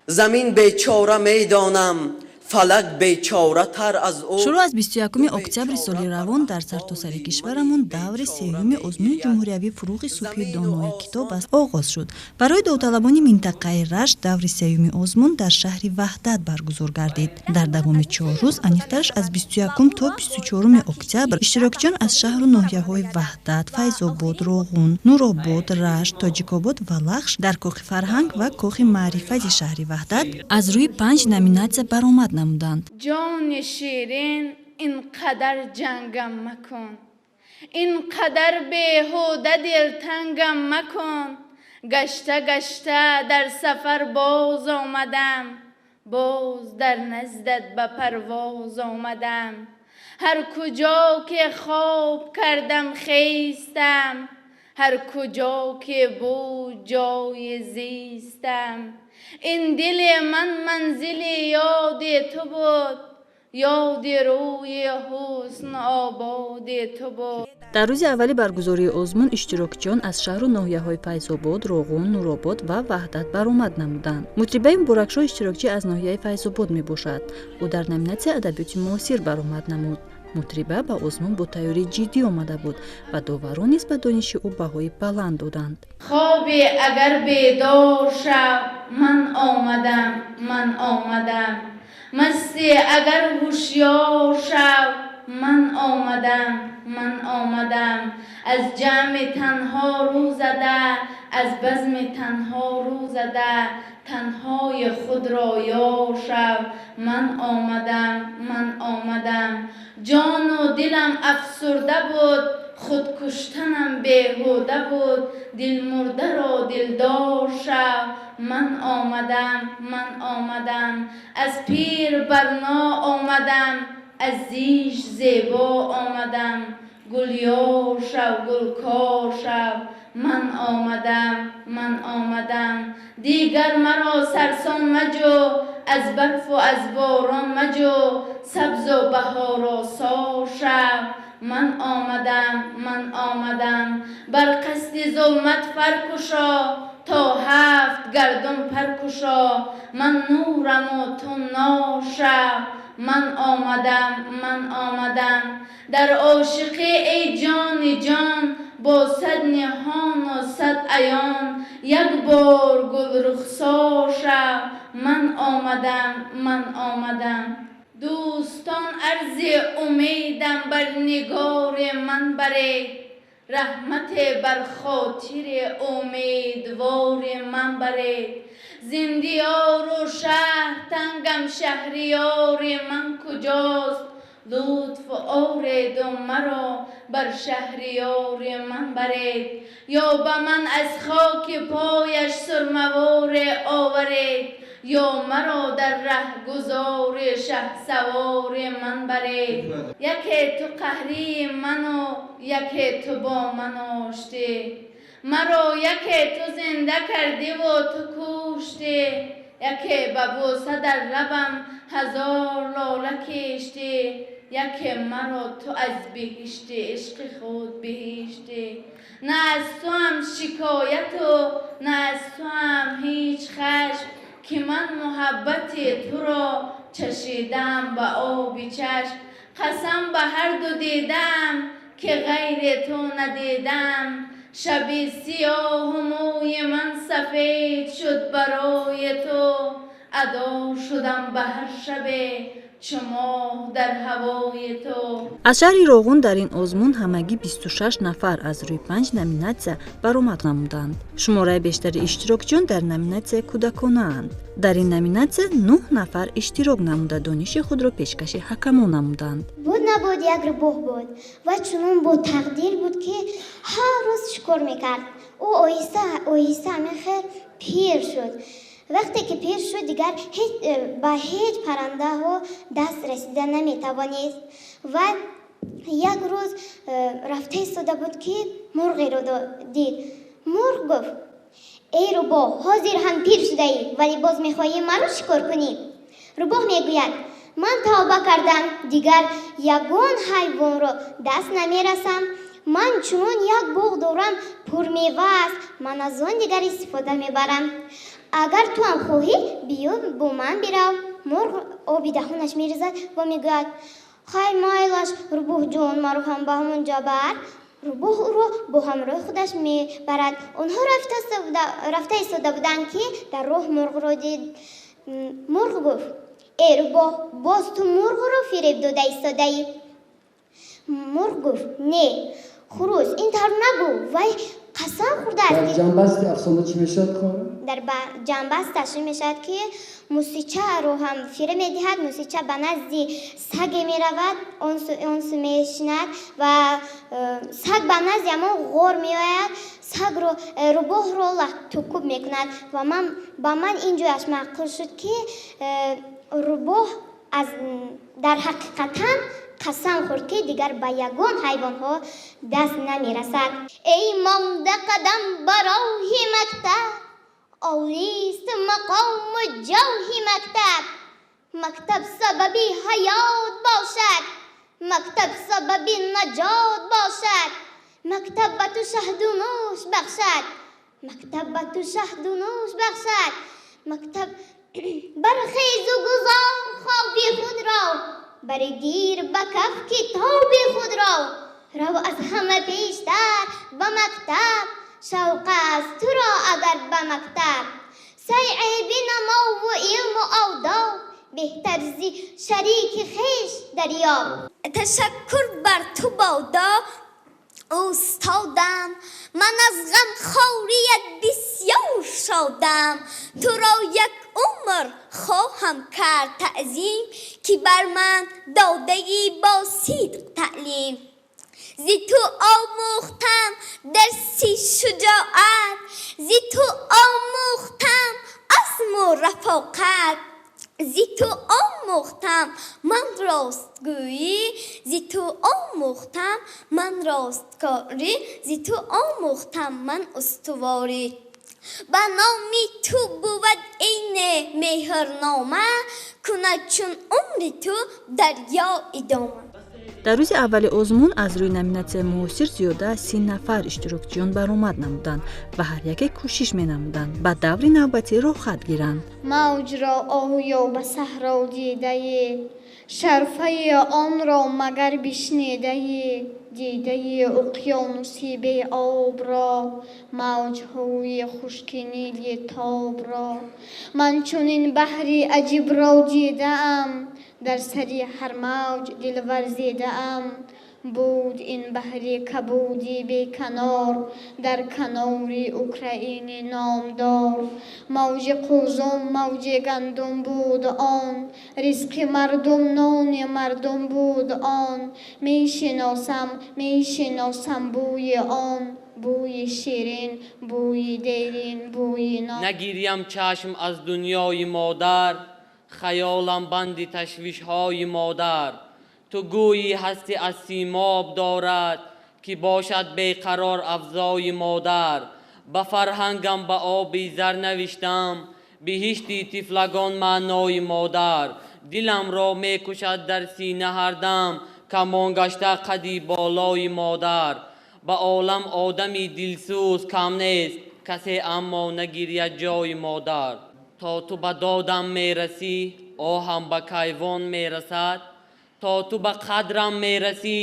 Замин бечора медонам, фалак бечоратар аз ӯ. Шурӯъ аз 21 октябри соли равон дар сартосари кишварамон даври сеюми озмуни ҷумҳуриявии «Фурӯғи субҳи донои китоб аст» оғоз шуд. Барои довталабони минтақаи Рашт даври сеюми озмун дар шаҳри Ваҳдат баргузор гардид. Дар давоми 4 рӯз, аниқтараш аз 21 то 24 октябр, иштирокчиён аз шаҳру ноҳияҳои Ваҳдат, Файзобод, Роғун, Нуробод, Рашт, Тоҷикобод ва Лахш дар Кохи фарҳанг ва Кохи маърифати шаҳри Ваҳдат аз рӯи панҷ номинатсия баромад намуданд. Ҷони ширин, ин қадар ҷангам макун, ин қадар беҳуда дилтангам макун. Гашта гашта дар сафар боз омадам, боз дар наздат ба парвоз омадам. Ҳар куҷо ки хоб кардам, хестам, ҳар куҷо ки буд ҷои зистам. Ин дили ман манзили ёди ту буд, ёди рӯи ҳусн ободи ту буд. Дар рӯзи аввали баргузории озмун иштирокчиён аз шаҳру ноҳияҳои Файзобод, Роғун, Нуробод ва Ваҳдат баромад намуданд. Мутрибаи Муборакшоҳ иштирокчӣ аз ноҳияи Файзобод мебошад. Ӯ дар номинатсияи адабиёти муосир баромад намуд. Мутриба ба озмун бо тайёрии ҷиддӣ омада буд ва доварон низ ба дониши ӯ баҳои баланд доданд. Хобе агар бедор шав, ман омадам, ман омадам. Масте агар ҳушёр шав, ман омадам, ман омадам. Аз ҷамъи танҳо рӯ зада, аз базми танҳо рӯ зада, танҳои худро ёр шав, ман омадам, ман омадам. Ҷону дилам афсурда буд, худкуштанам беҳуда буд. Дилмурдаро дилдор шав, ман омадам, ман омадам. Аз пир барно омадам, аз зишт зебо омадам. Гулёр шав, гулкор шав, ман омадам, ман омадам. Дигар маро сарсон маҷӯ, аз барфу аз борон маҷӯ, сабзу баҳоросо шав, ман омадам, ман омадам. Бар қасди зулмат фар кушо, то ҳафт гардун пар кушо. Ман нураму ту нор шав, ман омадам, ман омадам. Дар ошиқӣ, эй ҷони ҷон, бо сад ниҳону сад аён, як бор гулрухсор шав, ман омадам, ман омадам. Дӯстон, арзи умедам бар нигори ман баред, раҳмате бар хотири умедвори ман баред. Зиндиёру шаҳр тангам, шаҳриёри ман куҷост? Лутф ореду маро бар шаҳриёри ман баред, ё ба ман аз хоки пояш сурмаворе оваред, ё маро дар раҳгузори шаҳсавори ман баред. Яке ту қаҳрии ману яке ту бо ман оштӣ, маро яке ту зинда кардиву ту куштӣ, яке ба бӯса дар лабам ҳазор лола киштӣ, яке маро ту аз биҳишти ишқи худ биҳиштӣ. На аз туам шикояту на аз туам ҳеҷ хашм, ки ман муҳаббати туро чашидам ба оби чашм. Қасам ба ҳарду дидаам, ки ғайри ту надидам. Шаби сиёҳу мӯи ман сафед шуд барои ту, адо шудам ба ҳар шабе чу моҳ дар ҳавои ту. Аз шаҳри Роғун дар ин озмун ҳамагӣ 26 нафар аз рӯи панҷ номинатсия баромад намуданд. Шумораи бештари иштирокчиён дар номинатсияи кӯдаконаанд. Дар ин номинатсия нӯҳ нафар иштирок намуда, дониши худро пешкаши ҳакамон намуданд. Буд набуд, як рӯбоҳ буд ва чунон бо тақдир буд, ки ҳар рӯз шикор мекард. Ӯ оҳиста оҳиста ҳамин хел пир шуд. Вақте ки пир шуд, дигар ба ҳеҷ паррандаҳо даст расида наметавонист. Ва як рӯз рафта истода буд, ки мурғеро дид. Мурғ гуфт: «Эй рӯбоҳ, ҳозир ҳам пир шудаӣ, вале боз мехоҳӣ маро шикор кунӣ?» Рӯбоҳ мегӯяд: «Ман тавба кардам, дигар ягон ҳайвонро даст намерасам. Ман чунон як боғ дорам, пурмева аст, ман аз он дигар истифода мебарам». Агар ту ҳам хоҳӣ, биё, бо ман бирав. Мурғ оби даҳонаш мерезад ва мегӯяд: «Хай, майлаш, рӯбоҳҷон, маро ҳам ба ҳамон ҷо бар». Рӯбоҳ ӯро бо ҳамроҳи худаш мебарад. Онҳо рафта истода буданд, ки дар роҳ мурғро дид. Мурғ гуфт: «Э рӯбоҳ, боз ту мурғро фиреб дода истодаӣ». Мурғ гуфт: «Не, хурӯс, ин тавр нагӯ, вай қасам хӯрдааст». Дар ҷамъбасти афсона чӣ мешавад, хоҳар? Дар ҷамъбаст ташриф мешавад, ки мусичаро ҳам фиреб медиҳад. Мусича ба назди саге меравад, он су мешинад ва саг ба назди ҳамон ғор меояд, сагро рӯбоҳро латтукӯб мекунад. Ва ман ба ман ин ҷояш маъқул шуд, ки рӯбоҳ аз дар ҳақиқатан қасам хӯрд, ки дигар ба ягон ҳайвонҳо даст намерасад. Эй монда қадам ба роҳи мактаб, олист мақому ҷоҳи мактаб. Мактаб сабаби ҳаёт бошад, мактаб сабаби наҷот бошад. Мактаб ба ту шаҳду нӯш бахшад, мактаб ба ту шаҳду нӯш бахшад. Мактаб бархезу гузор хоби худро, баргир ба каф китоби худро. Рав аз ҳама пештар ба мактаб, шавқ аст туро агар ба мактаб. Саъй бинамову илму одоб, беҳтар зи шарики хеш дарёб. Ташаккур бар ту бодо, устодам, ман аз ғамхорият бисёр шодам. Туро як умр хоҳам кард таъзим, ки бар ман додаӣ бо сидқ таълим. Зи ту омӯхтам дарси шуҷоат, зи ту омӯхтам азму рафоқат, зи ту омӯхтам ман ростгӯӣ, зи ту омӯхтам ман росткорӣ, зи ту омӯхтам ман устуворӣ. Ба номи ту бувад ин меҳрнома, кунад чун умри ту дарё идома. Дар рӯзи аввали озмун аз рӯи номинатсияи муосир зиёда аз 30 нафар иштирокчиён баромад намуданд ва ҳар яке кӯшиш менамуданд, ба даври навбатӣ роҳхат гиранд. Мавҷро оё ба саҳро дидаӣ? Шарфаи онро магар бишнидаӣ? Дидаи уқёнуси беобро, мавҷҳои хушки Нили тобро? Ман чунин баҳри аҷибро дидаам, дар сари ҳар мавҷ дил варзидаам. Буд ин баҳри кабуди беканор дар канори Украини номдор. Мавҷи Қулзум, мавҷи гандум буд он, ризқи мардум, нони мардум буд он. Мешиносам, мешиносам бӯи он, бӯи ширин, бӯи дерин, бӯи нон. Нагирям чашм аз дунёи модар, хаёлам банди ташвишҳои модар. Ту гӯйӣ ҳастӣ аз симоб дорад, ки бошад беқарор афзои модар. Ба фарҳангам ба оби зар навиштам биҳишти тифлагон маънои модар. Диламро мекушад дар сина ҳардам камон гашта қади болои модар. Ба олам одами дилсӯз кам нест, касе аммо нагиряд ҷои модар. То ту ба додам мерасӣ, оҳам ба кайвон мерасад. То ту ба қадрам мерасӣ,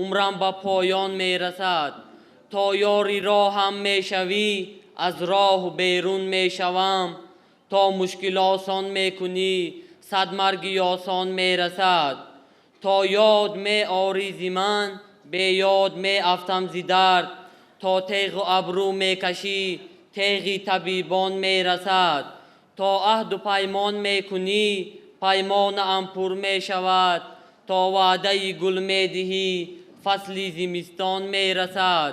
умрам ба поён мерасад. То ёри роҳам мешавӣ, аз роҳ берун мешавам. То мушкил осон мекунӣ, сад марги осон мерасад. То ёд меорӣ зи ман, беёд меафтам зи дард. То теғу абрӯ мекашӣ, теғи табибон мерасад. То аҳду паймон мекунӣ, паймонаам пур мешавад. То ваъдаи гул медиҳӣ, фасли зимистон мерасад.